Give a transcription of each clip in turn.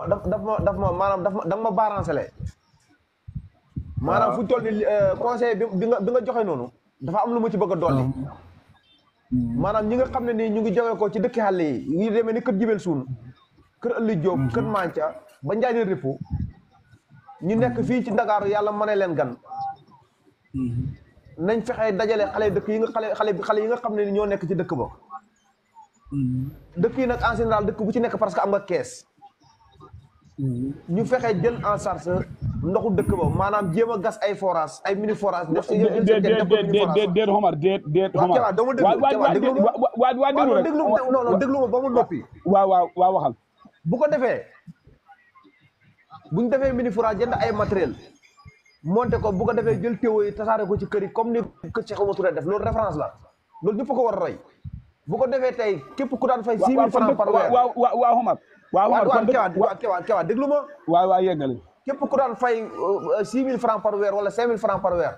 daf ma maanaam da nga ma balancé maanaam fu toll ni conseil bi nga joxe noonu dafa am lu mu ci bëgg a dolli maanaam ñi nga xam ne nii ñu ngi jóge ko ci dëkki xàll yi ñu demee ni kër Jibel Suun kër Ëlli Jóob kër Manca ba Njaañeen Ripu ñu nekk fii ci Ndakaaru yàlla mane leen gan nañ fexe dajale xale dëkk yi nga xale yi nga xam ne ni ñoo nekk ci dëkk ba dëkk yi nag en général dëkk bu ci nekk parce que am nga kees ñu fexe jël en charge ndoxu dëkk ba maanaam jéem a gas ay forage ay mini forage def si déet Omar déet Omar dama déglu ma ba mu noppi waaw waxal bu ko defee buñ defee mini forage jënd ay matériel monté ko bu ko defee jël téwo yi tasaare ko ci kër yi comme ni kër Cheikh Oumar Touré def loolu référence la loolu ñëpp ko war a roy bu ko defee tey képp ku daan fay 6 000 francs par weer waaw Omar Kewa déglu ma waaw yeggali képp ku daan fay 6 000 francs par weer wala 5 000 francs par weer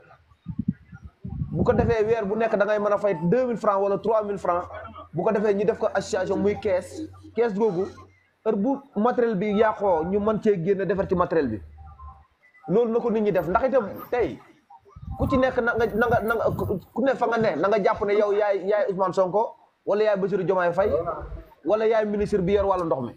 bu ko defee weer bu nekk da ngay mën a fay 2 000 francs wala 3 000 francs bu ko defee ñu def ko association muy kees googu heure bu matériel bi yàqoo ñu mën cee génne defar ci matériel bi loolu na ko nit ñi def ndax itam tey ku ci nekk na nga ku ne fa nga ne na nga jàpp ne yow yaay Ousmane Sonko wala yaay Bassirou Diomaye Faye wala yaay ministre bi yor wàllu ndox mi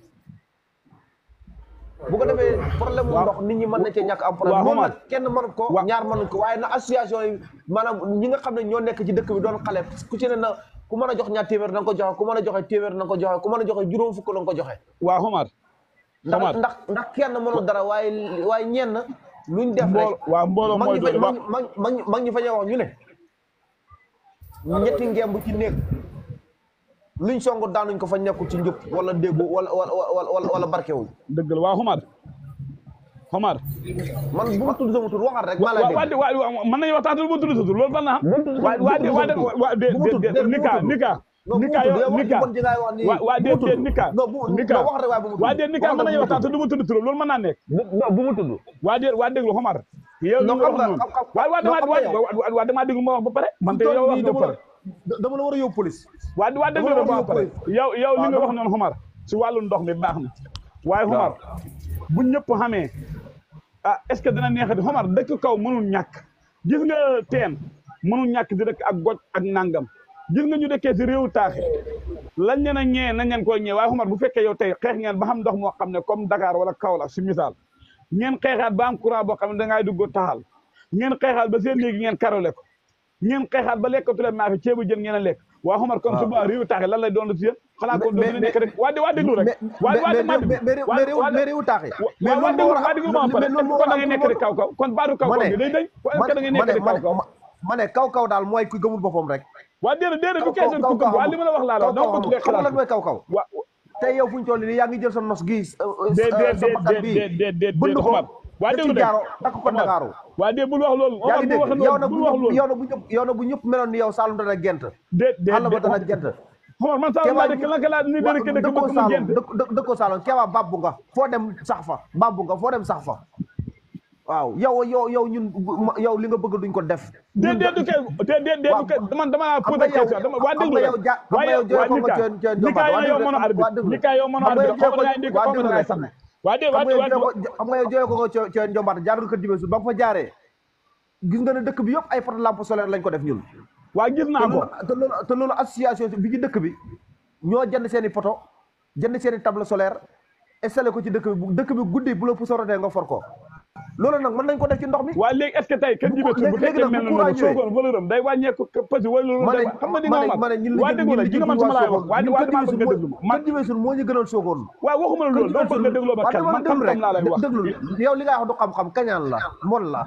bu ko defee problème mu ndox nit ñi mën na cee ñàkk am problème loolu nag kenn mënut ko ñaar mënut ko waaye na association yi maanaam ñi nga xam ne ñoo nekk ci dëkk bi doon xale ku ci ne na ku mën a jox ñaar téeméer na nga ko joxe ku mën a joxe téeméer na nga ko joxe ku mën a joxe juróom fukk na nga ko joxe waaw Omar ndax kenn mënul dara waaye ñenn luñ def rek waaw mbooloo mooy doole mag ñi fa ñoo wax ñu ne ñetti ngemb ci néeg luñ song daanuñ ko fa nekkul ci njub wala déggu wala barkewuñ dëgg la waaw Omar man bu ma tudd sama tur waxal rek maa lay dégg waaw mën nañu waxtaan bu ma tudd sa tur loolu ban na nika mën nañu waxtaan te du ma tudd tur loolu mën naa nekk bu ma tudd waa déglu Omar yow li nga wax noonu waa damaa déglu ma wax ba pare man te yow wax nga ba pare dama la war a yóbbu police waa déglu la ba pare yow li nga wax noonu Omar si wàllu ndox mi baax na waaye Omar bu ñëpp xamee est-ce que dana neexati Omar dëkk kaw mënul ñàkk gis nga teen mënul ñàkk di dëkk ak goj ak nangam gis nga ñu dëkkee si réewu taaxi lañ leen a ñee nañ leen koy ñee waaye Omar bu fekkee yow tey xeex ngeen ba xam ndox moo xam ne comme Dakar wala Kaolack si misaal ngeen xeexaat ba am courant boo xam ne dangay dugg taxal ngeen xeexaat ba seen léegi ngeen karole ko ngeen xeexaat ba lekkatule maafe ceebu jën ngeen a lekk waa Omar comme suba réewu taaxi lan lay doon si yéen xanaa ko dootu nekk rek waa déglu rek mais réewu taaxi waa déglu ma pare kon da ngay nekk rek kaw kon baatu kaw gi day day est-ce que da ngay nekk rek kaw ma ne kaw daal mooy ku gëmul boppam rek waa déedéet du question ku gëm waa li ma la wax laa la donc ko xam lan mooy kaw tey yow fu ñu toll nii yaa ngi jël sa nos gi sa bakkan bi bënd ko waa déglu de takk ko Ndakaaru waa dégg bul wax loolu yaa ngi dégg yow nag bu ñëpp meloon ni yow Saloum dana gent àll ba dana gent Omar man Saloum laa dëkk naka laa ni dëkk ma gent dëkkoo Saloum Kewa babbu nga foo dem sax fa babbu nga foo dem sax fa waaw yow ñun yow li nga bëgg duñ ko def déedéet du kay man dama la posé question dama waa déglu rek waaye yow mën a arbitre ni ka yow mën a arbitre xaw nga indi ko xaw nga sax waa dé waa xam nga yow jooyee ko nga coon Njombaat jaar nga kër Jibel Suun ba nga fa jaaree gis nga ne dëkk bi yëpp ay poto lampe solaire lañ ko def ñun waa gis naa ko te loolu association bi ci dëkk bi ñoo jënd seen i poto jënd seen i table solaire installé ko ci dëkk bi dëkk bi guddi bu la pusorotee nga for ko loolu nag mën nañ ko def ci ndox mi waa léegi est-ce que tey kër Jibel Suun bu fekkee mel na noonu soogoon valeur am day wàññeeku parce que loolu xam nga di nga ma ne ñun waa déglu la ji nga man su ma laay wax waa dama bëgg nga déglu ma kër Jibel Suun moo ñu gënal soogoon waaw waxuma la loolu dama bëgg nga dégloo ba xel man xam-xam laa lay wax déglu yow li nga wax du xam-xam kañaan la mon la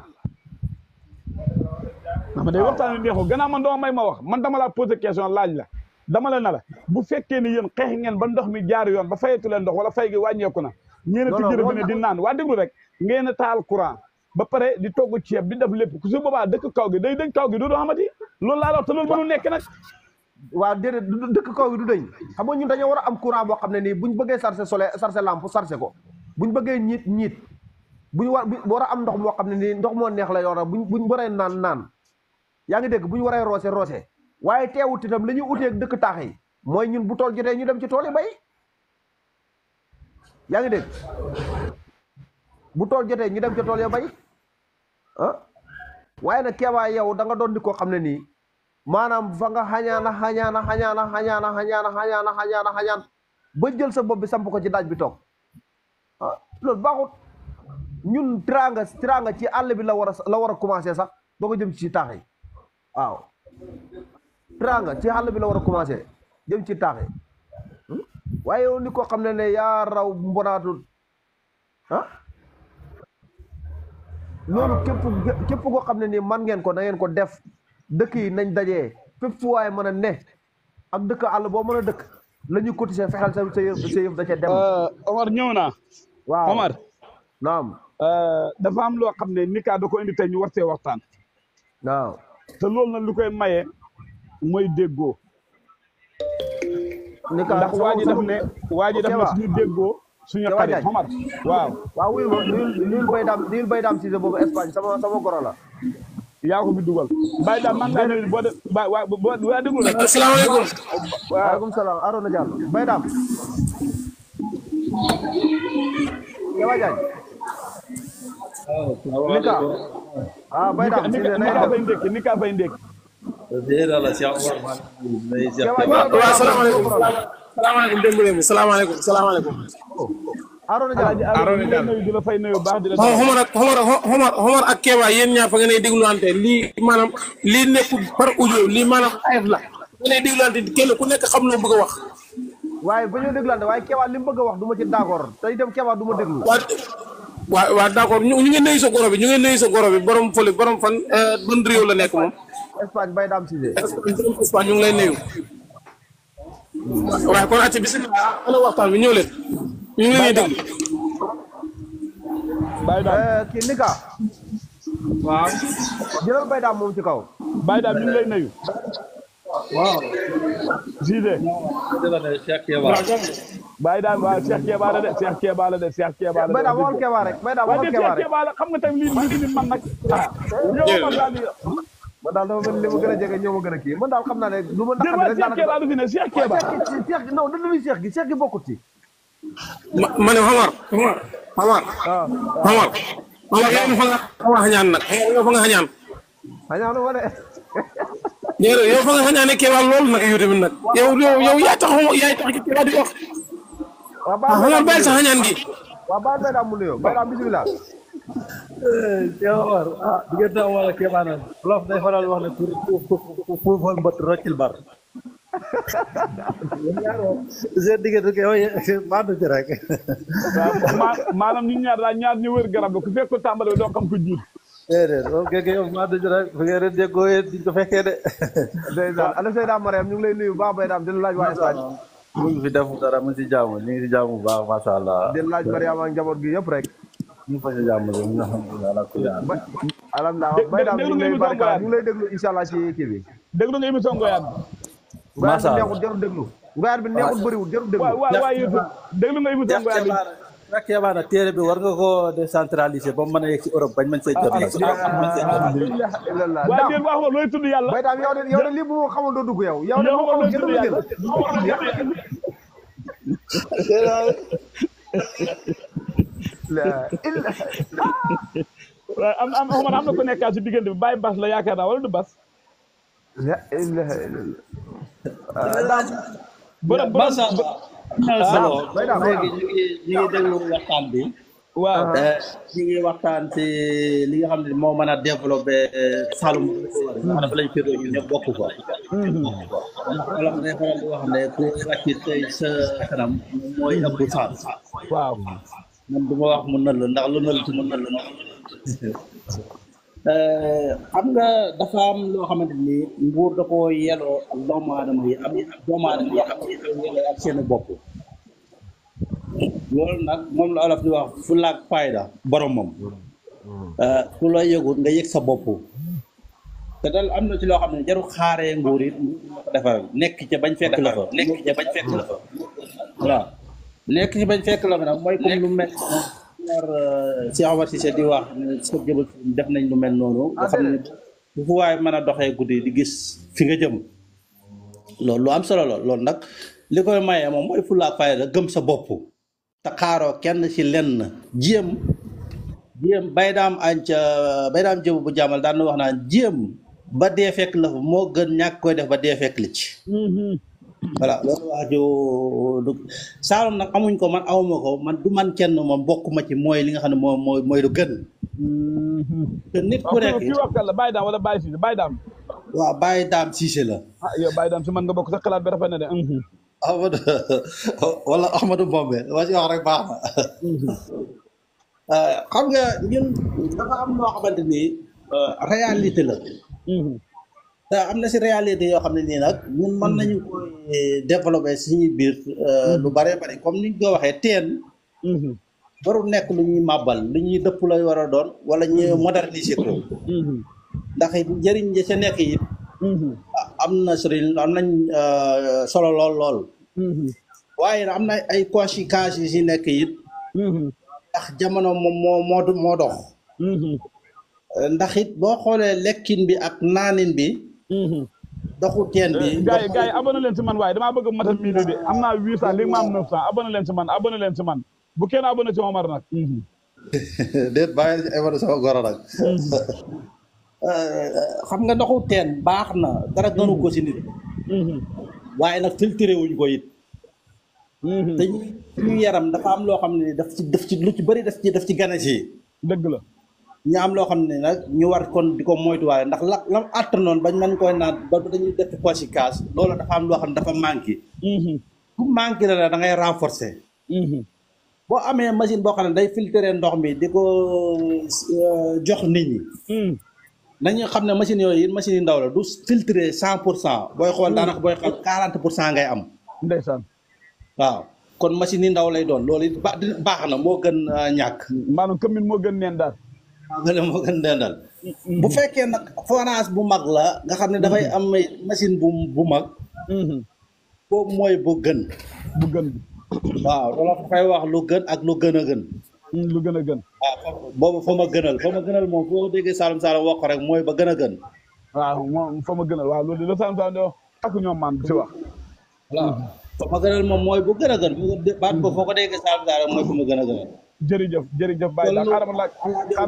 dama day waxtaan neexul gannaaw man dama may ma wax man dama laa posé question laaj la dama la na la bu fekkee ni yéen xeex ngeen ba ndox mi jaar yoon ba fayatu leen ndox wala fay gi wàññeeku na ngeen a tijji robinet di naan waa déglu rek ngeen a taal courant ba pare di togg ceeb di def lépp ku su boobaa dëkk kaw gi day dañ kaw gi doodu xamati loolu laa la wax te loolu mënu nekk nag waaw déedéet dëkk kaw gi du dañ xam nga ñun dañoo war a am courant boo xam ne nii buñ bëggee chargé solaire chargé lampe chargé ko buñ bëggee ñiit buñu war a am ndox moo xam ne nii ndox moo neex la yor buñ waree naan yaa ngi dégg buñu waree roose waaye teewut itam la ñuy utee dëkk taax yi mooy ñun bu tool jotee ñu dem ci tool yi bay yaa ngi dégg bu tool jotee ñu dem ca tool ya bay ah waaye nag Kéba yow da nga doon di koo xam ne nii maanaam fa nga xañaan ba jël sa bopp bi samp ko ci daaj bi toog ah loolu baaxut ñun tiraanga ci àll bi la war a commencé sax boo ko jëm ci taax yi waaw tiraanga ci àll bi la war a commencé jëm ci taax yi waaye yow ni ko xam ne yaa raw mbonaatul ah loolu képp koo xam ne nii man ngeen ko na ngeen ko def dëkk yi nañ dajee fépp fu waaye mën a ne ak dëkk àll boo mën a dëkk la ñuy cotiser fexeel sa yëf da ca dem. Omar ñëw naa. waaw Omar. naam. dafa am loo xam ne Nika da ko indi tey ñu war see waxtaan. waaw. te loolu nag lu koy maye mooy déggoo. Nika ndax waa ji def ne suñu déggoo. suñu xarit Omar waaw. waaw wuyu ma nuyul bay daam Cissé boobu Espagne sama goro la. yaa ko fi dugal. Baye Dame man ngaa nuyu boo déglu rek. asalaamaaleykum. waaleykum salaam Arona Diallo Baye Dame. Kéba Diagne. Nika. Baye Dame Cissé Nika fay ndékki Nika fay ndékki. waaw salaamaaleykum. salaamaaleykum. Arona Diallo di la fay nuyu baax di la. Omar ak Kéba yéen ñaar fa ngeen ay dégluwante lii maanaam lii nekk par audio lii maanaam ayib la. ngeen ay dégluwante kenn ku nekk xam loo bëgg a wax. waaye ba ñu déglante waaye Kéba li mu bëgg a wax du ma ci d'accord te itam Kéba du ma déglu. waaw d'accord ñu ngi nuyu sa goro bi borom fële borom fan ban réew la nekk moom. Espagne Baye Dame Cissé. Espagne ñu ngi lay nuyu. waaye kon ati bisimilah ana waxtaan bi ñëw leen. ñu ngi lay déglu. Baye Dame kii Nika. waaw. jëlal Baye Dame moom ci kaw. Baye Dame ñu ngi lay nuyu. waaw. Cissé. Baye Dame waaw Cheikh Kéba la de Cheikh Kéba la de Cheikh Kéba la de. Baye Dame waxal Kéba rek Baye Dame waxal Kéba rek. waaye xam nga tamit lii man nag. yow man daal man daal dafa mel ni li ma gën a jege ñoo ma gën a kii man daal xam naa ne lu ma naqari rek Cheikh Kéba du fi ne Cheikh Kéba. Cheikh non da luy Cheikh gi bokkut ci. ma ne Omar yow fa nga xañaan nag yow fa nga xañaan. xañaanu ma de. yow fa nga xañaane Kéba loolu nag yow tamit nag yow yaay tax ci Kéba di wax. Omar bàyyi sa xañaan gi. waaw baal Baye Dame mu nuyoo Baye Dame bisimilah. Omar diggante Omar ak Kéba nag Wolof day faral wax ne pour xool mbët roccil bar. seen diggante maa ngi ci rek. maanaam ñu ñaar ñu wër garab ku fekk ko tàmbale doo xam ko jiit. déedéet moom kay yow maa ngi ci rek fu ngeen di déggoo yéen di ko fekkee de. ndeysaan ana Seyda Mariam ñu ngi lay nuyu bu baax Baye Dame di la laaj waa Espagne. mu ngi fi def dara mu ngi si jàmm ñu ngi si jàmm bu baax macha allah. di la laaj Mariam ak njaboot gi yëpp rek. ñu ngi fa si jàmm rek ñu alhamdulilah Baye Dame ñu ngi lay barka ñu ngi lay déglu incha allah ci kii bi. déglu nga émission Ngoyaan bi. Ngoyaan bi neexut jarul déglu. Ngoyaan bi neexut bëriwul jarul déglu. waaw YouTube déglu nga émission Ngoyaan bi. nag Kéba nag téere bi war nga koo décentraliser ba mu mën a yegg ci Europe bañ mën see jot nag. waaye déet wax nga looy tudd yàlla. Baye Dame yow de lii bu ma xamul doo dugg yow. yow de bu ma xamul jënd jël. am na ko nekkaat si diggante bi Baye Bass la yaakaar naa wala du Bass. léegi ñu ngi déglu waxtaan bi. waaw ñu ngi waxtaan ci li nga xam ne moo mën a développé Saloum. nga xam ne lañ féetoo ñun ñëpp bokk ko. wala ma day faral di wax ne ku wàcc tey sa kanam mooy ëpp saal. waaw man du ma wax mu nëll ndax lu nëll ci mu nëll na. xam nga dafa am loo xamante ni nguur da koo yeloo ak doomu aadama yi am doomu aadama yi am yeloo ak seen bopp. loolu nag moom la olof di wax fulla ak fayda borom moom. ku la yëgut nga yëg sa bopp. te dal am na ci loo xam ne jarul xaaree nguur it ko defaral nekk ca bañ fekk la fa nekk ca bañ fekk la fa. waaw nekk ci bañ fekk la fa nag mooy comme lu mel si Omar Cissé di wax sa jëbal def nañ lu mel noonu nga xam ne bu fu waaye mën a doxee guddi di gis fi nga jëm loolu lu am solo la loolu nag li koy mayee moom mooy fulla ak fayda gëm sa bopp te xaaroo kenn ci lenn jéem baydaam jëbu bu jàmmal daan na wax naan jéem ba dee fekk la fa moo gën ñàkk koy def ba dee fekk li ci voilà loolu wax ju Saalum nag amuñ ko man awuma ko man du man kenn moom bokkuma ci mooy li nga xam ne mooy lu gën te nit ku nekk kii wax la Baye Dame wala Baye Cissé Baye Dame waaw Baye Dame Cissé la yow Baye Dame si man nga bokk sa xalaat bi rafet na de Amadou wala Ahmadou Bombe wa ci wax rek baax na xam nga ñun dafa am loo xamante ni réalité la te am na si réalité yoo xam ne nii nag ñun mën nañu koy développer suñuy biir lu bare bare comme ni ñu ko waxee teen warul nekk lu ñuy màbbal lu ñuy dëpp lay war a doon wala ñu moderniser ko ndax it njëriñ ja ca nekk it am na sëriñ am nañ solo lool waaye am na ay conséquences yi si nekk it ndax jamono moom moo dox ndax it boo xoolee lekkin bi ak naanin bi doxu teen bi gars yi abonné leen si man waaye damaa bëgg matal milieu bi am naa 800 léegi ma am 900 abonné leen si man bu kenn abonné si Omar nag déet bàyyi abonné sama goro nag xam nga ndoxu teen baax na dara gënu ko si nit waaye nag filtré wuñ ko it te ñu yaram dafa am loo xam ne daf ci lu ci bëri daf ci gane si dëgg la ñu am loo xam ne nag ñu war kon di ko moytuwaale ndax lam àtt noonu bañ mën koy naan ba dañuy def conséquence loolu dafa am loo xam ne dafa manqué bu manqué la da ngay renforcer boo amee machine boo xam ne day filtrer ndox mi di ko jox nit ñi nañu xam ne machine yooyu it machine yi ndaw la du filtrer 100% booy xool daanaka booy xool 40% ngay am ndeysaan waaw kon machine yi ndaw lay doon loolu it baax na moo gën ñàkk maanaam commune moo gën neen daal moo gën dendal bu fekkee nag forage bu mag la nga xam ne dafay am machine bu mag boobu mooy bu gën waaw loolu dafay wax lu gën ak lu gën a gën lu gën a gën waaw boobu fa ma gënal moom foo déggee Saalum wax ko rek mooy ba gën a gën waaw moom fa ma gënal waaw loolu la Saalum di wax ak ñoom man si wax waaw fa ma gënal moom mooy bu gën a gën baat boobu foo ko déggee Saalum mooy fa ma gën a gënal jërëjëf Baye daal xaaral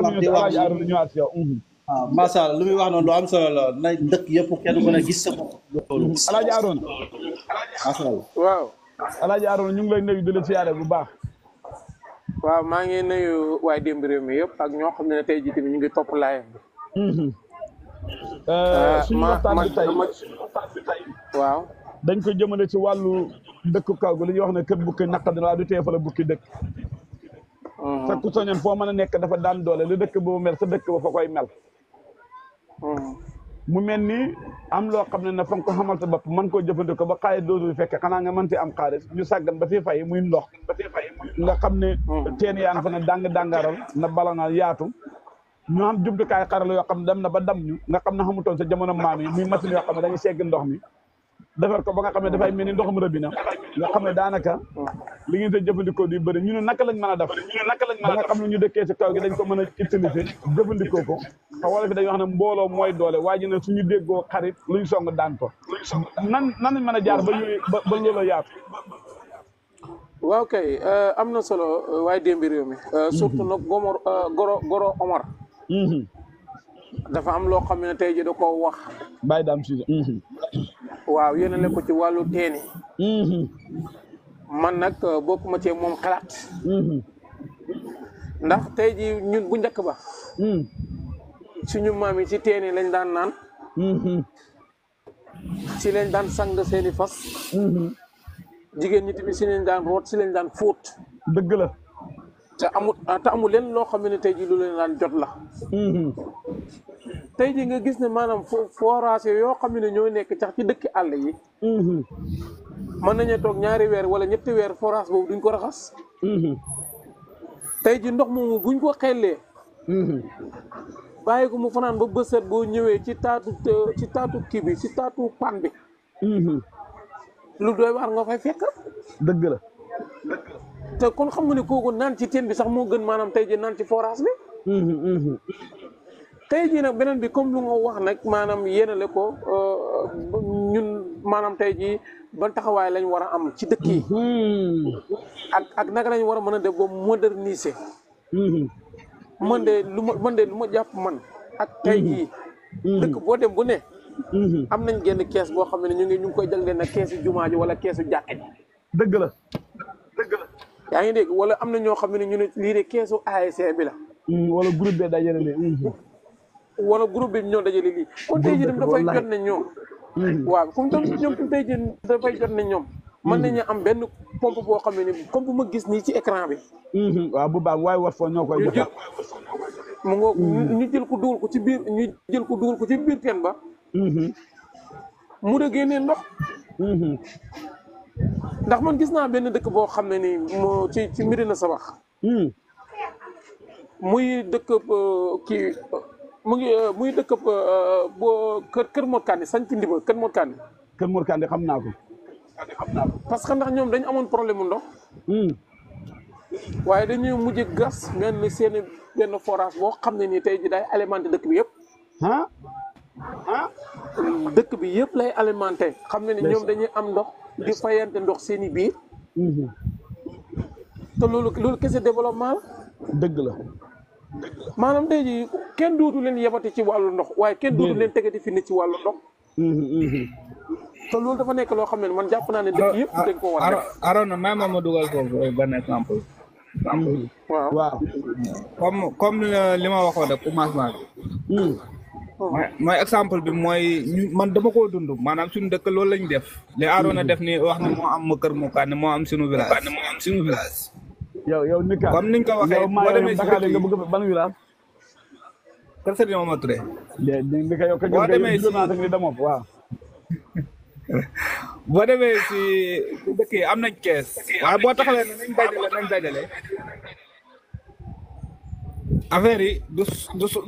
ma ñu Alaaji Arouna ñëwaat si yow waaw macha allah lu muy wax noonu lu am solo la na dëkk yëpp kenn mën a gis sa bopp loolu Alaaji Arouna macha allah waaw Alaaji Arouna ñu ngi lay nuyu di la siyaare bu baax waaw maa ngi nuyu waaye démb réew mi yëpp ak ñoo xam ne tey jii tamit ñu ngi topp live bi suñu waxtaan bi tey waaw dañ ko jëmale ci wàllu dëkk kaw gi li ñuy wax ne kër bukki naqadina waaye du tee fa la bukki dëkk sa ku soñoon foo mën a nekk dafa daan doole lu dëkk boobu mel sa dëkk ba fa koy mel mu mel ni am loo xam ne na fa nga ko xamal sa bopp mën koo jëfandikoo ba xaalis dootul fekke xanaa nga mën ci am xaalis ñu sàggan ba fi fay muy ndox nga xam ne teen yaa fa ne dàngaral na bala na yaatu ñu am jumtukaay xarala yoo xam ne dem na ba dam ñu nga xam ne xamutoon sa jamono maam yi muy machine yoo xam ne dañuy segg ndox mi defar ko ba nga xam ne dafay mel ni ndoxum rëbina nga xam ne daanaka li ngeen sa jëfandikoo di bëri ñu ne naka lañ mën a def ba nga xam ne ñu dëkkee si kaw gi dañ ko mën a utiliser jëfandikoo ko xa wala fi dañuy wax ne mbooloo mooy doole waa ji ne suñu déggoo xarit luñ song daan ko nan lañ mën a jaar ba yooyu ba loola yaatu waaw kay am na solo waaye démbi réew mi surtout nag goro Omar dafa am loo xam ne tey ji da koo wax Baye Dame Cissé waaw yéen a ko ci wàllu teeni man nag bokkuma ci moom xalaat ndax tey ji ñun bu njëkk ba suñu maam yi ci teeni lañ daan naan si lañ daan sang seeni fas jigéen ñi tamit si lañ daan root si lañ daan fóot dëgg la te amul leen loo xam ne tey ji lu leen daan jot la tey ji nga gis ne maanaam forage yoo xam ne ñoo nekk sax ci dëkki àll yi mën nañu toog ñaari weer wala ñetti weer forage boobu duñ ko raxas tey ji ndox moomu buñ ko xellee bàyyi ko mu fanaan ba bësët boo ñëwee ci taatu kii bi ci taatu pan bi lu doy waar nga fay fekk dëgg la te kon xam nga ne kooku naan ci teen bi sax moo gën maanaam tey ji naan ci forage bi tey jii nag beneen bi comme lu nga wax nag maanaam yéenale ko ñun maanaam tey jii ban taxawaay lañ war a am ci dëkk yi ak naka lañ war a mën a def ba moderniser man de lu ma jàpp man ak tey jii dëkk boo dem bu ne am nañ genn kees boo xam ne ñu ngi koy jagleel na keesu jumaa ji wala keesu jàkka ji dëgg la yaa ngi dégg wala am na ñoo xam ne ñu ne lii de keesu ASC bi la wala groupe bi dajale ne wala groupe bi ñoo dajale lii kon tey jii dem dafay jot ne ñoom waaw comme tam ñoom tam tey jii dafay jot ne ñoom mën nañu am benn pompe boo xam ne ni comme bu ma gis nii ci écran bi waaw bu baax waaye war foo ñoo koy joxe mu ngoo ñu jël ko dugal ko ci biir teen ba mu da génnee ndox ndax man gis naa benn dëkk boo xam ne ni moo ci Médina Sabax muy dëkk kii muy dëkk boo kër Mor Kane sañ ci ndiba kër Mor Kane xam naa ko parce que ndax ñoom dañu amoon problème mu ndox waaye dañuy mujj gas mel ni seen benn forage boo xam ne nii tey ji day alimenté dëkk bi yëpp dëkk bi yëpp lay alimenté xam ne ni ñoom dañuy am ndox di fayante ndox seen i biir te loolu kese développement la dëgg la maanaam tey ji kenn dootu leen yebate ci wàllu ndox waaye kenn dootu leen tegati fi ne ci wàllu ndox te loolu dafa nekk loo xam ne man jàpp naa ne dëkk yëpp dañ ko war a def Arona may ma dugal foofu benn exemple waaw comme li ma waxoon rek commencement bi mooy exemple bi mooy man dama koo dund maanaam suñu dëkk loolu lañ def li Arona def ni wax ne moo am ma kër mu kaan ne moo am suñu village yow Nika comme niñ ko waxee boo demee si nga bëgg ban village kër Serigne Mama Touré Nika yow boo demee si waaw boo demee si dëkk yi am nañ kees waaye boo taxawee ne nañ dajale affaire yi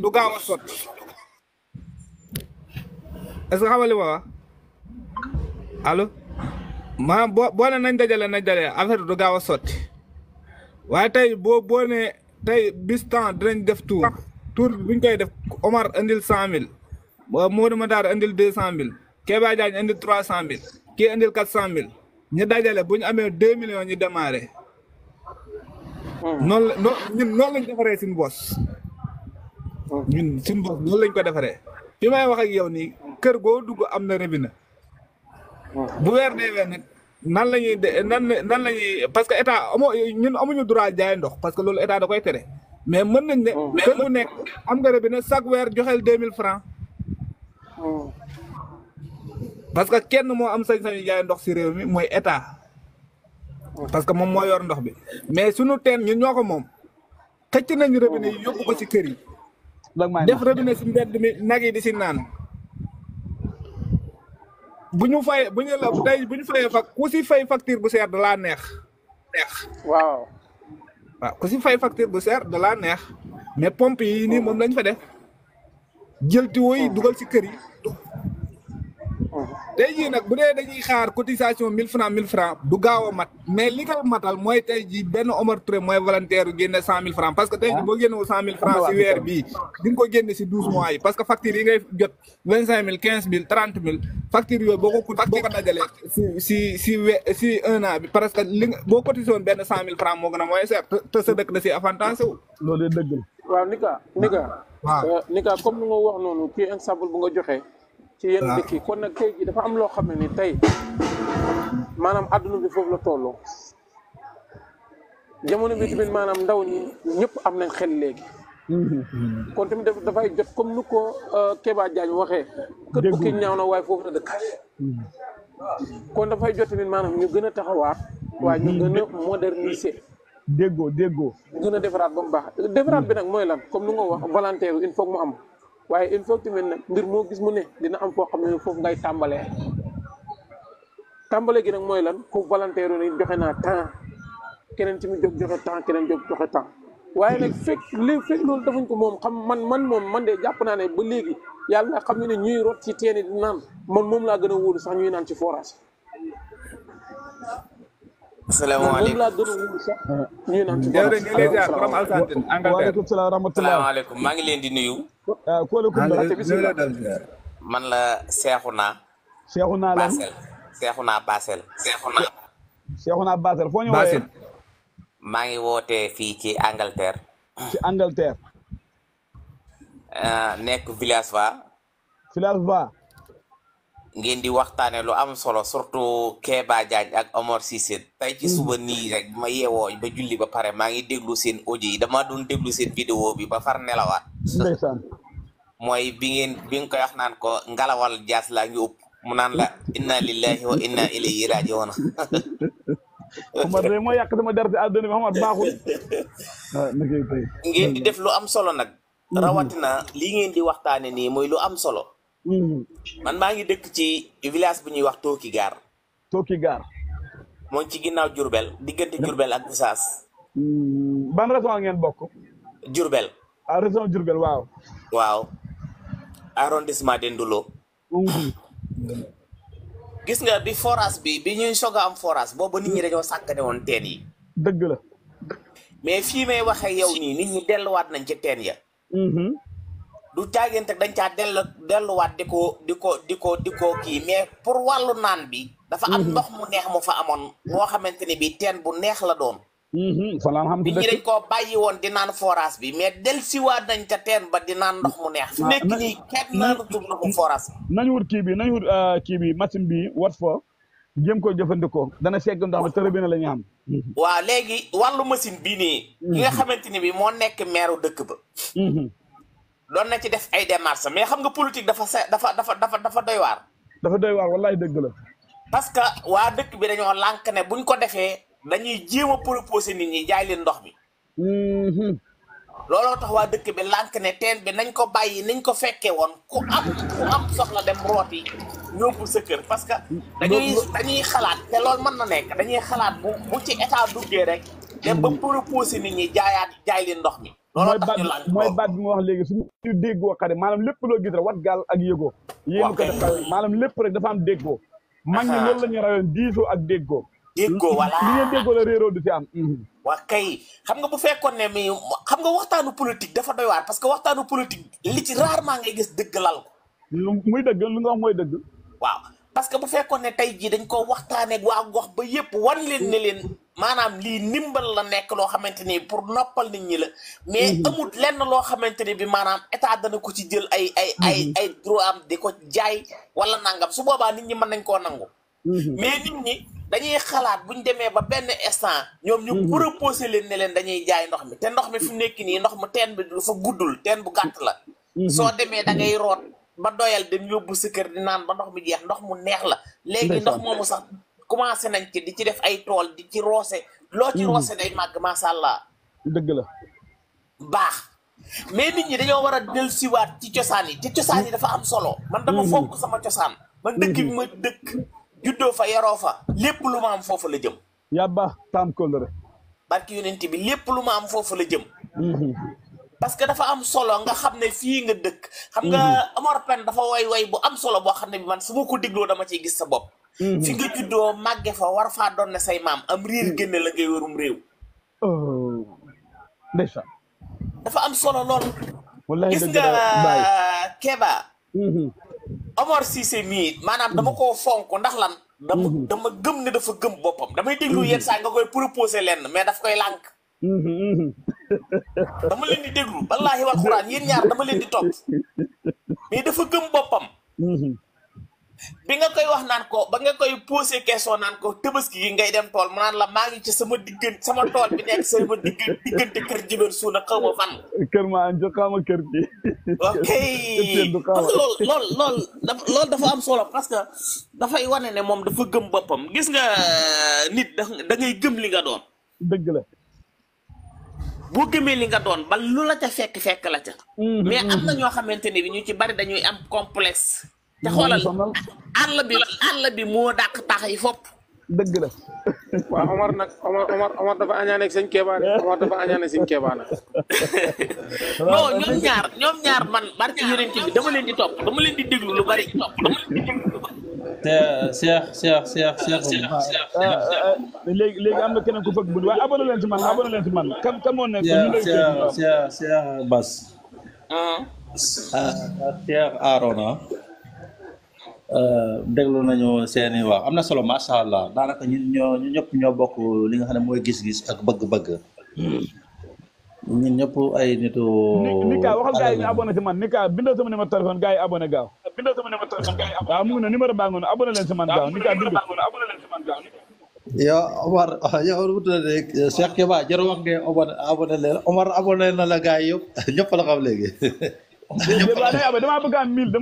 du gaaw a sot est-ce que xamali ma wax allo maanaam boo ne nañ dajale affaire yi du gaaw a sotti waaye tey boo ne tey bis temps dinañ def tour buñ koy def Omar indil 100 000 Modou Madar indil 200 000 Kéba Diagne indil 300 000 kii indil 400 000 ñu dajale bu ñu amee 2 millions ñu démarré. ñun noonu lañ defaree suñu bos. ñun suñu bos noonu lañ ko defaree. fi may wax ak yow nii kër goo dugg am na robinet. bu weer deewee nag nan la ñuy parce que état ñun amuñu droit jaay ndox parce que loolu état da koy tere. mais mën nañ ne. kër gu nekk am nga robinet chaque weer joxeel 2000 francs. parce que kenn moo am sañ-sañu jaay ndox si réew mi mooy état parce que moom moo yor ndox bi mais sunu teen ñun ñoo ko moom xëcc nañu robinet yi yóbbu ko si kër yi def robinet si mbedd mi nag yi di si naan bu ñu fayee ku si fay facture bu seer da laa neex waaw ku si fay facture bu seer da laa neex mais pompe yi nii moom lañ fa def jël tiwo yi dugal si kër yi tey jii nag bu dee dañuy xaar cotisation 1000 francs du gaaw a mat mais li koy matal mooy tey jii benn Omar Touré mooy volontaire yu génne 100 000 francs parce que tey jii boo génnewul 100 000 francs si weer bii di nga ko génne si 12 mois yi parce que facture yi ngay jot 25 000 15 000 30 000 facture yooyu boo ko dajalee si un an bi parce que boo cotisé woon benn 100 000 francs moo gën a mooy cher te sa dëkk da si avantage wu. loolu dëgg la. waaw Nika comme ni nga wax noonu kii exemple bu nga joxe. ci yenn dëkk yi kon nag tey jii dafa am loo xam ne ni tey maanaam adduna bi foofu la tolloo jamono bi tamit maanaam ndaw ñi ñëpp am nañ xel léegi. kon tamit dafay jot comme nu ko Kéba Diagne waxee. kër bukki ñaaw na waaye foofu la dëkk. kon dafay jot tamit maanaam ñu gën a taxawaat. waaye ñu gën a moderniser. déggoo. gën a defaraat ba mu baax defaraat bi nag mooy lan comme nu nga wax volontaire il faut mu am. waaye il faut tamit nag mbir moo gis mu ne dina am foo xam ne foofu ngay tàmbalee gi nag mooy lan ku volontaire ni joxe naa temps keneen ci mu joxe temps keneen joxe temps waaye nag fekk loolu defuñ ko moom xam man de jàpp naa ne ba léegi yàlla xam ne ñuy rot ci teen di naan man moom laa gën a wóolu sax ñuy naan ci forage. asalaamaaleykum moom laa gën a wóolu sax ñuy naan ci forage. waaleykum salaam rahmatulah. salaamaaleykum maa ngi leen di nuyu. kóolóokum la. man la Seexuna. Seexuna lan Seexuna Basel. Seexuna Basel foo ñu Basel. woowee maa ngi wootee fii ci Angleterre. ci Angleterre nekk village va. village va ngeen di waxtaane lu am solo surtout Kéba Diagne ak Omar Cissé tey ci suba nii rek ma yeewoo ba julli ba pare maa ngi déglu seen audio yi dama doon déglu seen vidéo bi ba far nelawaat. ndeysaan mooy bi nga koy wax naan ko ngalawal jaas laa ngi upp mu naan la inna lillahi wa inna ilayhi raji'un. Omar de moo yàq sama der ci àdduna bi Omar baaxul ngeen di def lu am solo nag. rawatina lii ngeen di waxtaane nii mooy lu am solo. man maa ngi dëkk ci village bu ñuy wax Tooki Gaar. Tooki Gaar moo ci ginnaaw Diourbel diggante Diourbel ak Gossas. ban région ngeen bokk Diourbel. ah région Diourbel waaw waaw arrondissement de Ndoulo. gis nga bi forage bi ñuy soog a am forage boobu nit ñi dañoo sàkkane woon teen yi. dëgg la mais fii may waxee yow nii nit ñi delluwaat nañ ci teen ya. du caagante dañ caa delluwaat di ko kii mais pour wàllu naan bi. dafa am ndox mu neex mu fa amoon. moo xamante ni bi teen bu neex la doon. fanaan xam nit ñi dañ koo bàyyi woon di naan forage bi mais del siwaat nañ ca teen ba di naan ndox mu neex. fi nekk nii kenn naanatul ndoxu forage bi. nañu wut kii bi machine bi wat fa jéem ko jëfandikoo dana segg ndox mi tërë bi na la ñu am. waaw léegi wàllu machine bii nii. ki nga xamante ni bi moo nekk meeru dëkk ba. doon na ci def ay démarches mais xam nga politique dafa doy waar. dafa doy waar wallaay dëgg la. parce que waa dëkk bi dañoo lànk ne buñ ko defee dañuy jéem a proposer nit ñi jaay leen ndox mi. looloo tax waa dëkk bi lànk ne teen bi nañ ko bàyyi nañ ko fekkee woon ku am soxla dem rooti yóbbu sa kër parce que dañuy xalaat te loolu mën na nekk dañuy xalaat bu ci état duggee rek dem ba proposer nit ñi jaay leen ndox mi. mooy baat bi ma wax léegi suñu déggoo xare maanaam lépp loo gis rek wat gaal ak yëgoo yéen ko def maanaam lépp rek dafa am déggoo mag ñi loolu la ñu rayoon diisoo ak déggoo voilà li ngeen déggoo la réeroo du ci am waa kay xam nga bu fekkoon ne mi xam nga waxtaanu politique dafa doy waar parce que waxtaanu politique li ci rarement ngay gis dëgg lal ko muy dëgg lu nga wax mooy dëgg waaw parce que bu fekkoon ne tey jii dañ ko waxtaanee waa gox ba yëpp wan leen ne leen maanaam lii ndimbal la nekk loo xamante ni pour noppal nit ñi la mais amut lenn loo xamante ni bi maanaam état dana ko ci jël ay droit am di ko jaay wala nangam su boobaa nit ñi mën nañ koo nangu mais nit ñi dañuy xalaat buñ demee ba benn instant ñoom ñu proposé leen ne leen dañuy jaay ndox mi te ndox mi fi mu nekk nii ndox mu teen bi dafa guddul teen bu gàtt la soo demee da ngay root ba doyal dem yóbbu sa kër di naan ba ndox mi jeex ndox mu neex la léegi ndox moomu sax commencé nañ ci di ci def ay tool di ci roose loo ci roose day màgg macha allah. dëgg la. baax mais nit ñi dañoo war a dellusiwaat ci cosaan yi te cosaan yi dafa am solo. man dama fonk sama cosaan. man dëkk bi ma dëkk juddoo fa yaroo fa lépp lu ma am foofu la jëm. yaa baax taam kóllëre. barki yonent bi lépp lu ma am foofu la jëm. parce que dafa am solo nga xam ne fii nga dëkk. xam nga Omar Pène dafa way bu am solo boo xam ne bi man su ma ko dégloo dama ciy gis sa bopp. fi nga juddoo màgge fa war faa doon ne say maam am riir génne la ngay warum réew. ndeysaan. dafa am solo lool. wallahi gis nga Kéba. Omar Cissé mii maanaam dama koo fonk ndax lan. dama gëm ne dafa gëm boppam damay déglu yenn saa nga koy proposé lenn mais daf koy lànk. dama leen di déglu wallaahi wal xuraan yéen ñaar dama leen di topp mais dafa gëm boppam. bi nga koy wax naan ko ba nga koy posé question naan ko Tabaski gi ngay dem tool mu naan la maa ngi ci sama tool bi nekk sama diggante kër jibéen suuna xaw ma fan. kër maa ngi xaw ma kër gi. ok loolu dafa am solo parce que dafay wane ne moom dafa gëm boppam gis nga nit da ngay gëm li nga doon. dëgg la. boo gëmee li nga doon ba lu la ca fekk la ca. mais am na ñoo xamante ne bi ñu ci bari dañuy am complexe. te xoolal àll bi moo dàq tax yi fopp. dëgg la. waaw Omar dafa añaane ak sëñ Kéba Omar dafa añaane sëñ Kéba nag. non ñoom ñaar man barki yonent bi dama leen di topp dama leen di déglu lu bari. Cheikh léegi am na keneen ku fëgg bu waaye abonné leen ci man kan moo nekk Cheikh Bass Cheikh Arona déglu nañu seeni wax am na solo macha allah daanaka ñu ñëpp ñoo bokk li nga xam ne mooy gis-gis ak bëgg-bëgg ñun ñëpp ay nitu. Nika waxal gars yi ñu abonné si man Nika bindal sama numéro téléphone gars yi abonné gaaw. waaw mu ngi ne numéro baa ngoon abonné leen si man gaaw Nika bind. yow Omar yow lu mu tuddee Cheikh Keba jarul wax ngeen abonné leen Omar abonné na la gars yi yëpp ñëpp la xam léegi. dama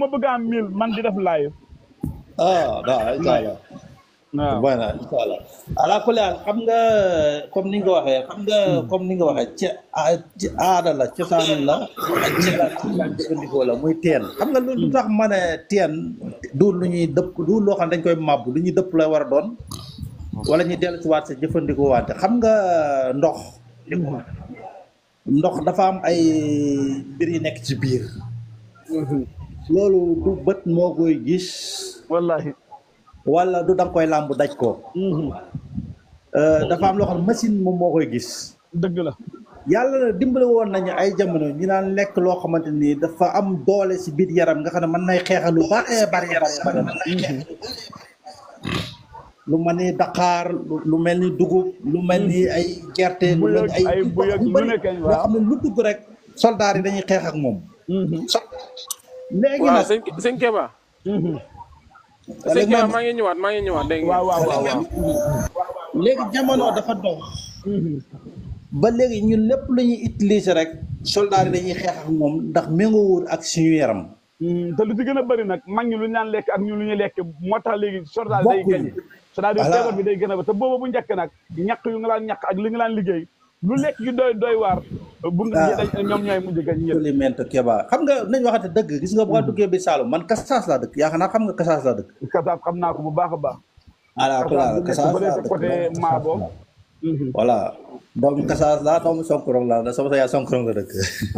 bëgg am 1000 man di def live. ah non incha allah. waaw bon incha allah. ala kulli haal xam nga comme ni nga ko waxee ci aada la cosaan la ci la jëfandikoo la muy teen xam nga lu tax ma ne teen du lu ñuy dëpp du loo xam dañ koy màbb lu ñuy dëpp la war a doon wala ñuy dellu si waat sa jëfandikoo waante xam nga ndox dafa am ay mbir yi nekk ci biir loolu du bët moo koy gis wallahi wala du danga koy làmb daj ko dafa am loo xam ne machine moom moo koy gis dëgg la yàlla na dimbale woon nañu ay jamono ñu naan lekk loo xamante ni dafa am doole si biir yaram nga xam ne mën nay xeexal lu bari lu mel ni daqaar lu mel ni dugub lu mel ni ay gerte lu mel ni ay buy lu nekk loo xam ne lu dugg rek soldaar yi dañuy xeex ak moom léegi nag sëñ Keba sëñ Keba maa ngi ñëwaat dégg nga waaw léegi jamono dafa dox ba léegi ñun lépp lu ñuy utiliser rek soldaar yi dañuy xeex ak moom ndax méngoowul ak suñu yaram te lu ci gën a bëri nag mag ñi lu ñu naan lekk ak ñun lu ñuy lekk moo tax léegi soldaar day gañe c'est-à-dire feebar bi day gën a ba te booba bu njëkk nag ñàkk yu nga laan ñàkk ak li nga laan liggéey lu lekk gi doy waar bu ñoom ñooy mujj gañ ñëpp aliment Keba xam nga nañ waxante dëgg gis nga boo duggee bi Saloum man Kasaas laa dëkk yaakaar naa xam nga Kasaas laa dëkk Kasaas xam naa ko bu baax a baax Kasaas laa dëkk côté Maabo voilà doomu Kasaas laa doomu Sonkorong laa sama sa yaa Sonkorong la dëkk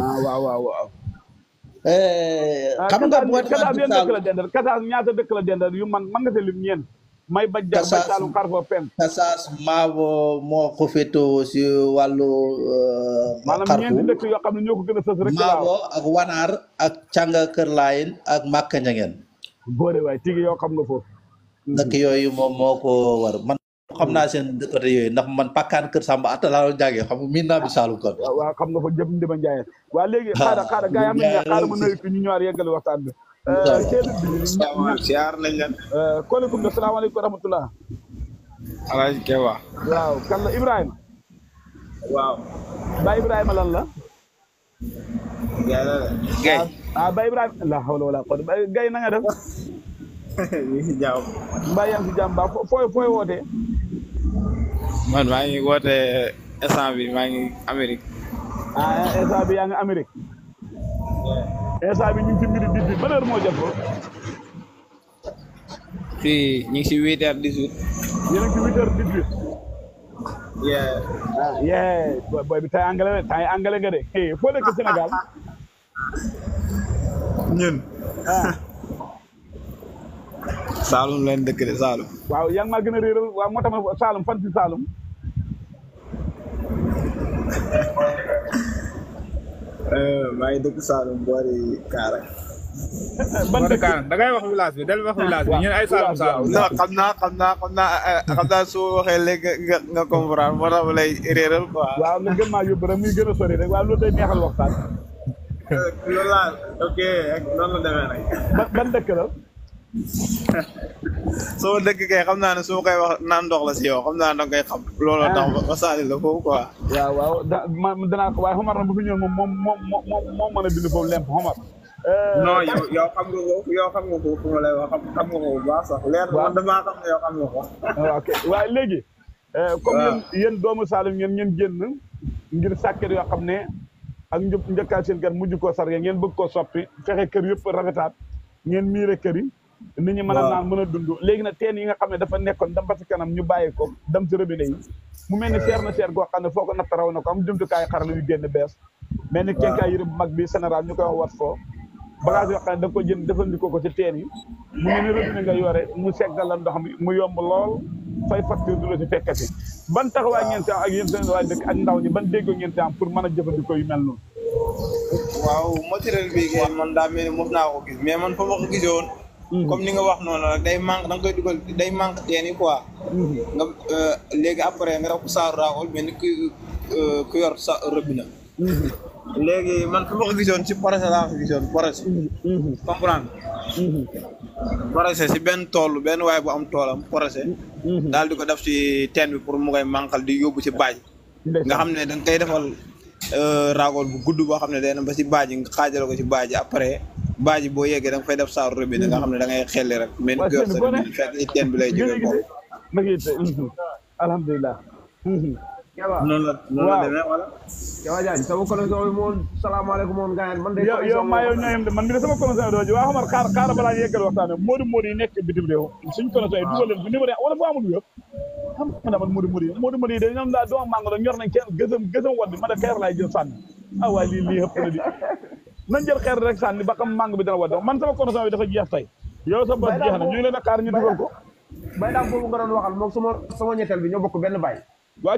waaw xam nga boo Kasaas yéen dëkk la dendal Kasaas ñaata dëkk la dendal yu man nga sa lim ñeen may baj Saalum xar foo pen Kasaas Maabo moo ko féetoo si wàllu maanaam ñeenti dëkk yoo xam ne ñoo ko gën a sës rek Maabo ak Wanaar ak Canga Kër Laayin ak Màkka Njangeen boole waay tigi yoo xam nga foofu dëkk yooyu moom moo ko war man xam naa seen côté yooyu ndax man pakkaan Kër Samba atta laa doon jàngee xam miin naa bi Saalum kon waaw xam nga fa jëm Ndima Ndiaye waa léegi xaaral gars yi am nañu xaaral ma nuyu fi ñu ñëwaat yeggale waxtaan bi siyaar nañ leen kolekum de salaamaaleykum wa rahmatullah Alaaji Keba waaw kan la Ibrahima waaw ba Ibrahima lan la Gay ba Ibrahima la hawla wala quwwata Gay na nga def ñu si jàmm mbaa yaa ngi si jàmm ba fooy wootee man maa ngi woote instant bi maa ngi Amérique instant bi yaa ngi Amérique instant bi ñu ngi ci mbiri dit bi ban heure moo jot ko fii ñu ngi si 8h18 yéen a ngi ci 8h18 yeah boy bi tay anglais nga de foo nekk Sénégal ñun Saalum leen dëkk de Saalum waaw yaa ngi maa gën a réeral waaw moo tax ma Saalum fan si Saalum maa ngi dëkk Saalum boori Kaara ban dëkk da ngay wax village bi del wax village bi ñun ay Saalum non xam naa su waxee léegi nga comprendre moo tax ma lay réeral quoi waaw nga gën maa yóbbu rek muy gën a sori rek waaw loolu day neexal waxtaan loolu laa ok noonu la demee nag ban dëkk la soo dëkk kay xam naa ne su ma koy wax naan ndox la si yow xam naa ne danga koy xam loolu tax ba saali la foofu quoi waaw danaa ko waaye Omar na bu fi ñëw moom mën a bind foofu lemp Omar non yow xam nga ko fu ma lay wax xam nga ko bu baax sax leer man damaa xam ne yow xam nga ko ok waaye léegi comme yéen doomu Saalum ngeen génn ngir sàkket yoo xam ne ak njëkkaat seen kër mujj koo sarge ngeen bëgg koo soppi fexe kër yëpp rafetaat ngeen miire kër yi nit ñi mën a naan mën a dund léegi nag teen yi nga xam ne dafa nekkoon dem ba ci kanam ñu bàyyi ko dem ci robinet yi mu mel ni seer na seer goo xam ne foo ko natt raw na ko am jumtukaay xarala yu génn bees mel ni kenkaay yëre bu mag bi général ñu koy wax wat foo bagage yoo xam ne da nga ko jënd defandikoo ko ci teen yi mu mel ni robinet nga yore mu seggal la ndox mi mu yomb lool fay facture du la ci fekkati ban taxawaay ngeen si am ak yéen seen waay dëkk ak ndaw ñi ban déggoo ngeen si am pour mën a jëfandikoo yu mel noonu waaw matériel bi kay man daa mel ni mos naa ko gis mais man fa ma ko gisoon comme ni nga wax noonu rek day manque da nga koy dugal day manque teen yi quoi nga léegi après nga def ko saaru raawol mais ni ku yor sa robinet léegi man fu ma ko gisoon ci projet laa ko gisoon projet comprendre projet si benn tool benn waaye bu am toolam projet daal di ko def ci teen bi pour mu koy manqal di yóbbu ci baaj nga xam ne da nga koy defal raagol bu gudd boo xam ne day na ba si baaj nga xaajale ko ci baaj après baaj boo yeggee da nga fay def saaru robinet nga xam ne da ngay xelli rek mais ni ko yor sa fekk ci teen bi lay jógee ko alhamdulilah noonu la demee wala Kewa Diagne sama connexion bi moom salaamaaleykum moom gaañ man de yow maa yow ñooyam de man mi de sama connexion doo ji waa xamar xaar balaa ñu yeggal waxtaan Modou yi nekk bitim réew suñ connexion yi dugal leen bu numéro wala bu amul yëpp xam nga man Modou yi de ñoom daa doom mango la ñor nañ kenn gësam wadd ma de xeer laay jël sànni ah waaye lii xëpp na di nañ jël xeer rek sànni ba xam mango bi dana wadd man sama connexion bi dafa jeex tey yow sa bos jeex na ñu ngi leen a xaar ñu dugal ko bay daam boobu nga doon waxal moom sama ñetteel bi ñoo bokk benn bay waaw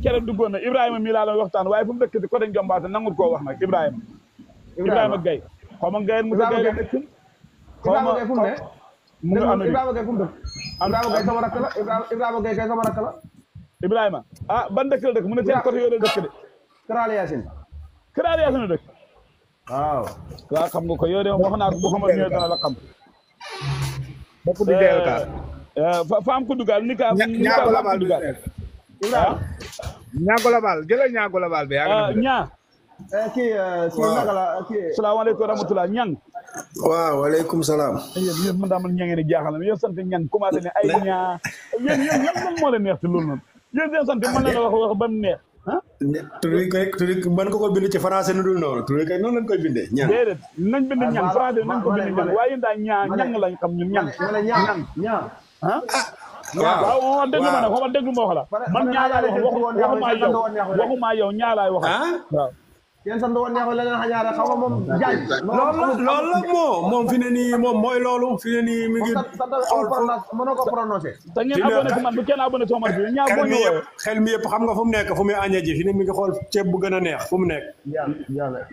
cere duggoon na Ibrahima mii laa la waxtaan waaye fu mu dëkk côté Njombaate nangul koo wax nag Ibrahima Gaye xaw ma Gaye mu Gaye la dëkk Ibrahima Gaye fu mu ne mu ngi Amérique Ibrahima Gaye fu mu dëkk Ibrahima Gaye sama rakk la Ibrahima Gaye kay sama rakk la Ibrahima ban dëkk la dëkk mu ne seen côté yooyu la dëkk de Karaale Yacine la dëkk waaw xam nga ko yow de wax naa ko bu xamal ñëw dana la xam bokk di deel ka faam ko dugal ni ka ñaago la bal dugal ñaago la bal jëlal ñaago la bal be ñaa kii naka la kii salaamaaleykum rahmatulah ñang waaw waaleykum salaam yéen mën daa man ñangee ni jaaxal na yow sant ñang commencé ne ay ñaa yéen lan moo leen neex ci loolu noonu yéen seen sant mën na la wax ba mu neex turi mën nga ko bind ci français nu dul noonu turi kay noonu lañ koy bindee ñang déedéet nañ bind ñang français nañ ko bind ñang waaye yéen daal ñang lañ xam ñun ñang waaw déglu ma nag xaw ma déglu ma wax la man ñaa laay wax waxuma yow ñaa laay wax waaw yéen sant woon neexul la leen xañaare xaw ma moom jaaj loolu la moom fi ne nii moom mooy loolu fi ne nii mi ngi xool mënoo ko prononcé te ngeen abonné ci man bu kenn abonné ci Omar bi ñaa boo ñëwee xel mi yëpp xam nga fu mu nekk fu muy añee ji fi ne mi ngi xool ceeb bu gën a neex fu mu nekk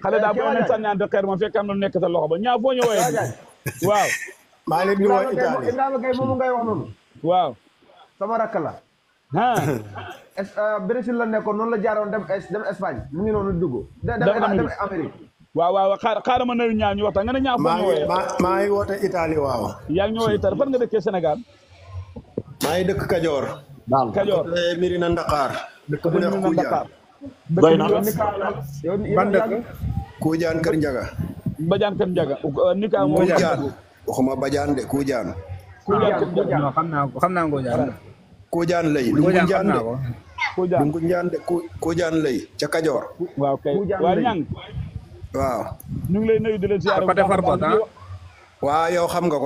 xale daa bu amee sànniante xeer moom fekk am na nekk sa loxo ba ñaa boo ñëwee waaw maa leen di woo Italie Ibrahima Gaye moomu ngay wax noonu waaw sama rakk la Brésil la nekkoon noonu la jaaroon dem Espagne mu ngi noonu dugg dem Amérique waaw xaaral ma nuyu ñaa ñu waxtaan nga ne ñaa foo ñëwee maa ngi woote Italie waaw yaa ngi ñëwee Italie fan nga dëkkee Sénégal maa ngi dëkk Kajoor Kajoor Mirina Ndakaar dëkk bu nekk Kuujaan doy na ban dëkk Kuujaan Kër Njaga Badiane Kër Njaga nika mo Kuujaan waxuma Badiane de Kuujaan xam naa Ngojaan Kuujaan lay Ngunjaan de Ngunjaan de Kuujaan lay ca Kajoor waaw kay waa ñang waaw ñu ngi lay nuyu di la ziar côté Farbot waaw yow xam nga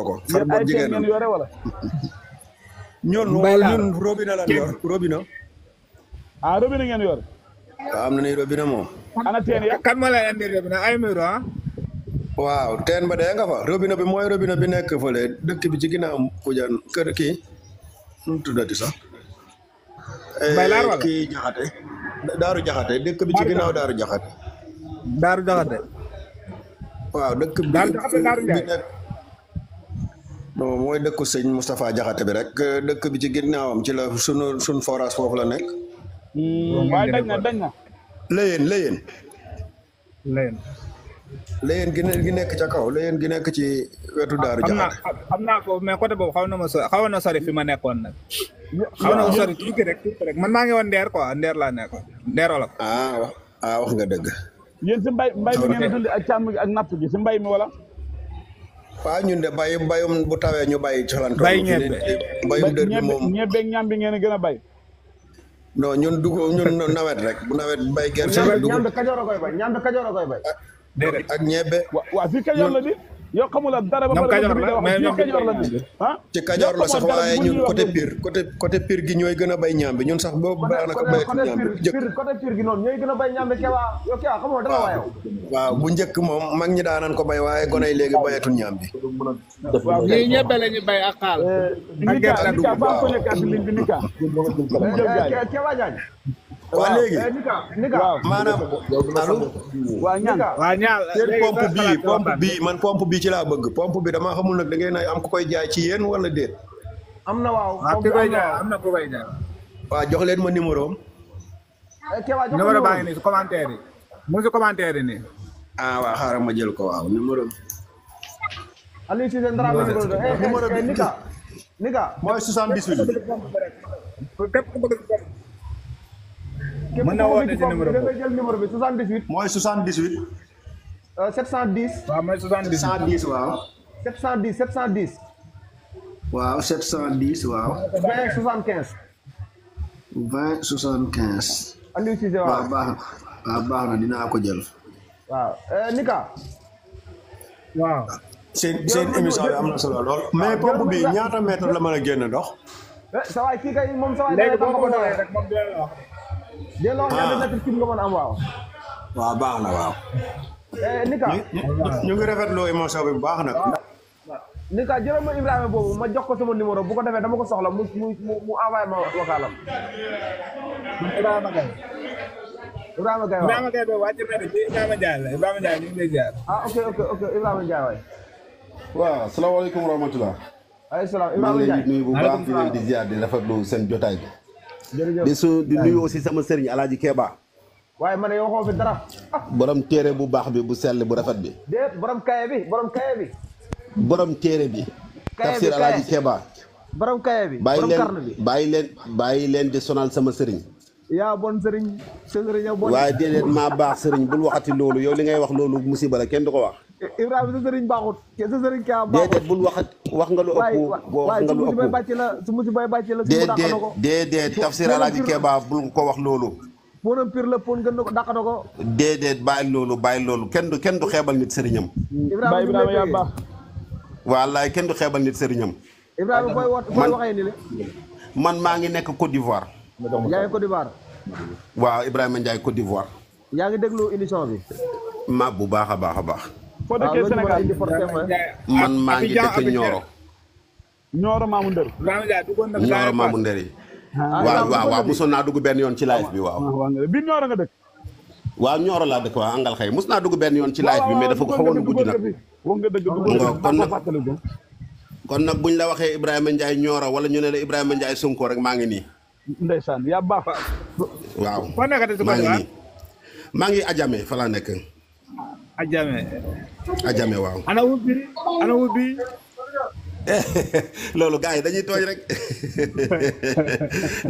ko Farbot jigéen ngeen yore wala ñun robinet lan yor robinet robinet ngeen yor am na ni robinet moom ana teen ya kan ma lay indi robinet ay miro waaw teen ba dee nga fa robinet bi mooy robinet bi nekk fële dëkk bi ci ginnaaw Kuujaan kër kii nu mu tuddati sax Baylar wala kii Jaxate Daaru Jaxate dëkk bi ci ginnaaw Daaru Jaxate waaw dëkk bi nekk non mooy dëkku sëñ Moustapha Jaxate bi rek dëkk bi ci ginnaawam ci la sun forage foofu la nekk waaye dañ na Léyeen gi nekk ca kaw Léyeen gi nekk ci wetu Daaru Jaxate xam naa ko mais côté boobu xaw na sori fi ma nekkoon nag xaw na sori tuuti rek man maa ngi woon Ndeer quoi Ndeer laa nekkoon Ndeer wala wax nga dëgg yéen si mbay mi ngeen dund ak càmm gi ak napp gi si mbay mi wala waaw ñun de bayum bu tawee ñu bay colanto bay ñebe bayum dër bi moom ñebe ñam bi ngeen gën a bay non ñun nawet rek bu nawet bay gerte ñambe Kajoor a koy bay ñambe Kajoor a koy bay ak ñebe waaw fii Kajoor la di yow xamula dara ba Kajoor la mais ñoom Kajoor la di ci Kajoor la sax waaye ñun côté Pire gi ñooy gën a bay ñambi ñun sax boobu daanaka bayatu ñambi côté Pire gi noonu ñooy gën a bay ñambi Kewa yow Kewa xamoo dara waaye waaw bu njëkk moom mag ñi daanan ko bay waaye gone yi léegi bayatul ñambi ñii ñebe la ñu bay ak xaal nika fa ko nekk ci ligne bi nika Kewa Diagne waa léegi Nika maanaam allo waa ñaan seen pompe bii man pompe bii ci laa bëgg pompe bi dama xamul nag da ngeen am ku koy jaay ci yéen wala déet. am na waaw. ku koy jaay am na ku koy jaay. waaw jox leen ma numéro am. numéro baa ngi nii si commentaire yi. mu ngi si commentaire yi nii. ah waaw xaaral ma jël ko waaw numéro am. Aliou Cissé Ndramé numéro bi Nika mooy 78. mën na woote ci numéro bi jël numéro bi 78. mooy 78. 710. waaw mooy 70. 710 waaw. 710. waaw 710 waaw. 20 75. 20 75. Aliou Cissé waaw. waaw baax na dinaa ko jël. waaw Nika. waaw. seen émission bi am na solo lool. mais pompe bi ñaata mètre la mën a génn ndox. sa waay kii kay moom sa waay. léegi boo ko doxee rek moom dina la wax. delloo ñaata mètre kii nga mën a am waaw. waaw baax na waaw. Nika. ñu ngi rafetlu émission bi bu baax nag. Nika jëlal ma Ibrahima boobu ma jox ko sama numéro bu ko defee dama ko soxla mu envoyé ma vocalam. Ibrahima Gaye. Ibrahima Gaye waaw Ibrahima Gaye boobu wàcc na de ci Ibrahima Ndiaye la Ibrahima Ndiaye ñu ngi lay ziar. ah ok Ibrahima Ndiaye waay. waaw salaamaaleykum wa rahmatulah. waaleykum salaam maa Ibrahima ngi Ndiaye. leen di nuyu bu baax di leen di ziar di rafetlu seen jotaay bi. jërëjëf di nuyu aussi sama sëriñ Alaaji Keba. waaye man yow waxoo fi dara. borom téere bu baax bi bu sell bu rafet bi. déet borom kaye bi. borom téere bi. tafsir Alaaji Keba. borom kaye bi. borom karne bi bàyyi leen di sonal sama sëriñ. yaa bon sëriñ sa sëriñ yow bon. waaye déedéet maa baax sëriñ bul waxati loolu yow li ngay wax loolu musiba la kenn du ko wax. Ibrahima sa sëriñ baaxut sa sëriñ kaa baaxut. déedéet bul wax nga lu ëpp. wax nga lu ëpp su musibay bàcc la déedéet tafsir Alaaji Keba bul ko wax loolu. ponam pir la pon gën na ko dàq na ko. déedéet bàyyi loolu kenn du xeebal nit sëriñam. Ibrahima yaa baax. wallaay kenn du xeebal nit sëriñam. Ibrahima fooy waxee ni le man maa ngi nekk Côte d'Ivoire. yaa ngi Côte d'Ivoire. waaw Ibrahima Ndiaye Côte d'Ivoire. yaa ngi déglu émission bi. ma bu baax a baax. foo dëkkee Sénégal man maa ngi dëkk Nioro. Nioro Mamou Ndër. Nioro Mamou Ndër yi. waaw mosoon naa dugg benn yoon ci live bi waaw. biir Nioro nga dëkk. waaw Nioro laa dëkk waaw angal xëy mos naa dugg benn yoon ci live bi mais dafa ko xawoon guddi nag. wax nga dëgg kon nag buñ la waxee Ibrahima Ndiaye Nioro wala ñu ne la Ibrahima Ndiaye Sonko rek maa ngi nii. ndeysaan yaa baax. waaw maa ngi nii maa ngi Adjamé fa laa nekk. Adjamé waaw. ana wubbi. loolu gars yi dañuy tooñ rek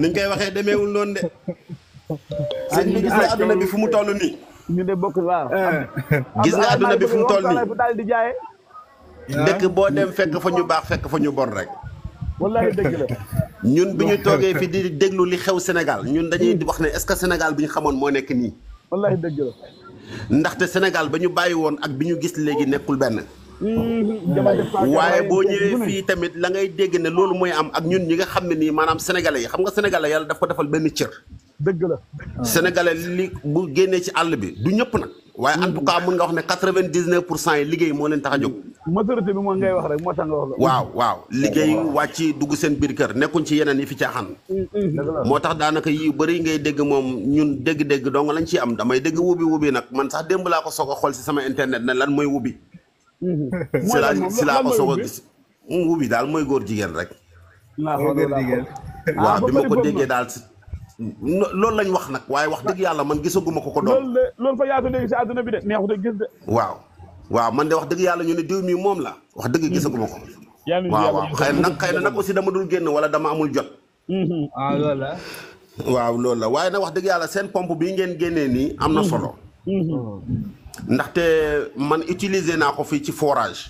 niñ koy waxee demeewul noonu de. sëñ bi gis nga adduna bi fu mu toll nii. ñu de bokk waaw. gis nga adduna bi fu mu toll nii. daal di jaayee. dëkk boo dem fekk fa ñu baax fekk fa ñu bon rek. wallahi dëgg la. ñun bi ñu toogee fi di déglu li xew Sénégal ñun dañuy wax ne est-ce que Sénégal bi ñu xamoon moo nekk nii. wallahi dëgg la. ndaxte Sénégal ba ñu bàyyi woon ak bi ñu gis léegi nekkul benn. waaye boo ñëwee fii tamit la ngay dégg ne loolu mooy am ak ñun ñi nga xam ne nii maanaam sénégalais yi xam nga sénégalais yàlla daf ko defal benn cër. dëgg la. sénégalais li bu génnee ci àll bi du ñëpp nag. waaye en tout cas mun nga wax ne 99% yi liggéey moo leen tax a jóg. majorité bi moo ngay wax rek moo tax nga wax la. waaw liggéey wàcc dugg seen biir kër nekkuñ ci yeneen yi fi caaxaan. moo tax daanaka yi bëri ngay dégg moom ñun dégg-dégg dong lañ ciy am damay dégg wubi nag man sax démb laa ko soog a xool si sama internet ne lan mooy wubi. si laa ko soog a gis wubi daal mooy góor jigéen rek. waaw bi ma ko déggee daal loolu lañ wax nag waaye wax dëgg yàlla man gisaguma ko doon. loolu fa yaatu léegi si àdduna bi de neexut a gis de. waaw man de wax dëgg yàlla ñu ne diw mi moom la wax dëgg gisaguma ko. waaw xëy na nag aussi dama dul génn wala dama amul jot. loolu la. waaw loolu la waaye nag wax dëgg yàlla seen pompe bii ngeen génnee nii am na solo. ndaxte man utiliser naa ko fii ci forage.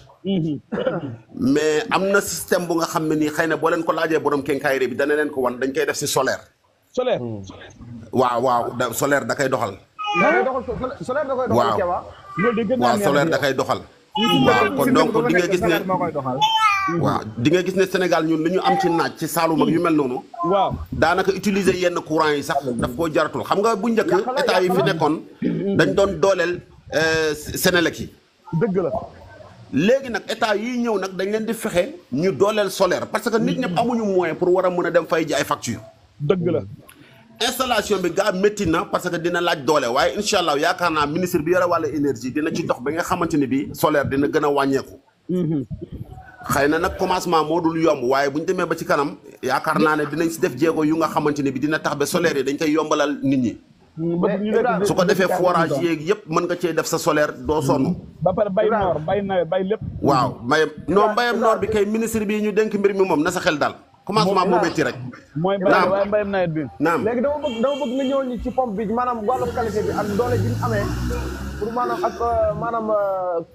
mais am na système bu nga xam ne nii xëy na boo leen ko laajee borom kenkaayri bi dana leen ko wan dañ koy def si solaire. solaire. waaw solaire da koy doxal. solaire da koy doxal. waaw solaire da koy doxal. waaw kon donc di nga gis ne. waaw di nga gis ne Sénégal ñun li ñu am ci naaj ci Saloum ak yu mel noonu. waaw daanaka utiliser yenn courant yi sax daf koo jaratul xam nga bu njëkk état yi fi nekkoon dañ doon dooleel Sénélec yi. dëgg la. léegi nag état yi ñëw nag dañ leen di fexe ñu dooleel solaire parce que nit ñëpp amuñu moyen pour war a mën a dem fay ji ay facture dëgg la. installation bi gaa métti na parce que dina laaj doole waaye incha allah yaakaar naa ministre bi yore wàllu énergie dina ci dox ba nga xamante ni bii solaire dina gën a wàññeeku. xëy na nag commencement moo dul yomb waaye bu ñu demee ba ci kanam yaakaar naa ne dinañ si def jéego yu nga xamante ni bi dina tax ba solaire yi dañ koy yombalal nit ñi. su ko defee forage yeeg yëpp mën nga cee def sa solaire doo sonn. ba pare bay noor bay nawet bay lépp. waaw mbayam noor bi kay ministre bi ñu dénk mbir mi moom na sa xel daal. commencement moo métti rek. mooy mbayam nawet bi. naam léegi dama bëgg nga ñëw ñi ci pompe bi maanaam wàllu qualité bi ak doole ji ñu amee pour maanaam ak maanaam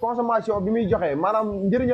consommation bi muy joxe maanaam njëriñal